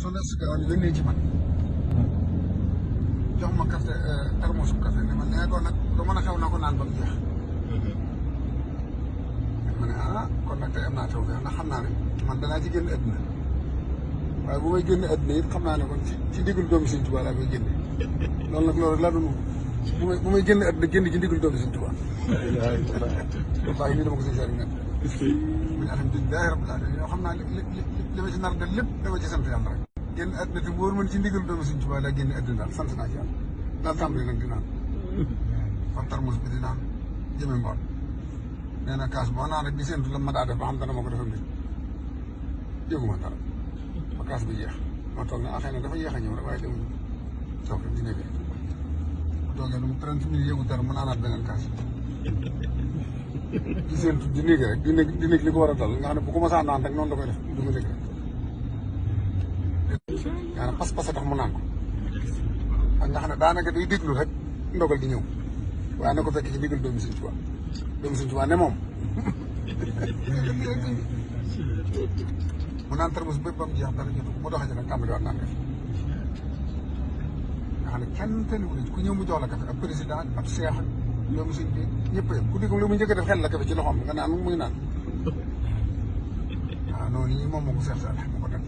soxna si gaaw ni yónnee ci man jox ma café termosu café ne ma nee ko nag du mën a xew na ko naan ba mu jeex ma ne kon nag tey am naa taw feex ndax xam naa ne man danaa ci génn àddina waaye bu may génn àddina it xam naa ne kon ci digul doomi Sëñ Tuubaa laa koy génne loolu nag loolu laa doon bu may génn àddina génn ci digul doomi Sëñ Tuubaa wallaahi nii dama ko siy seetlu nag muy alhamdulilah rabbil alamin yoo xam naa li ma ci nar de lépp dama ci sant yàlla rek génn àddina te wóor man ci ndigal doomi Sëñ Tuubaa laa génn àddina daal sant naa ci yàlla daal tàmbali nag di naan kon tarmus bi di naan jëme ngoon nee na kaas boo naan rek di séntu la ma daa def ba xam dana ma ko defal nit yëguma dara ba kaas bi jeex ma toog ne xëy na dafa yéex a ñëw rek waaye demuñu toog rek di nekk bu toogee lu mu 30 minutes yëgu dara mu naanaat beneen kaas di séntu di nekk rek di nekk li ko war a dal nga xam ne bu ko mos a naan rek noonu la koy def du ma nekk rek yaa ne pas-pas a tax mu naan ko ak nga xam ne daanaka day déglu rek ndogal di ñëw waaye na ko fekk ci ndigal doomi Sëñ Tuubaa doomi Sëñ Tuubaa ne moom mu naan termos bépp ba mu jeex dara jotu mu doxee ci nag tàmbali waat naan def nga xam ne kenn tëniwu ku ñëw mu jox la café ab président ab seex doomu sëñ bi ñëpp yëpp ku dégg lu mu njëkk a def xel la café ci loxoom nga naan muy naan waaw noonu yi moom moo ko seex sa mu ko def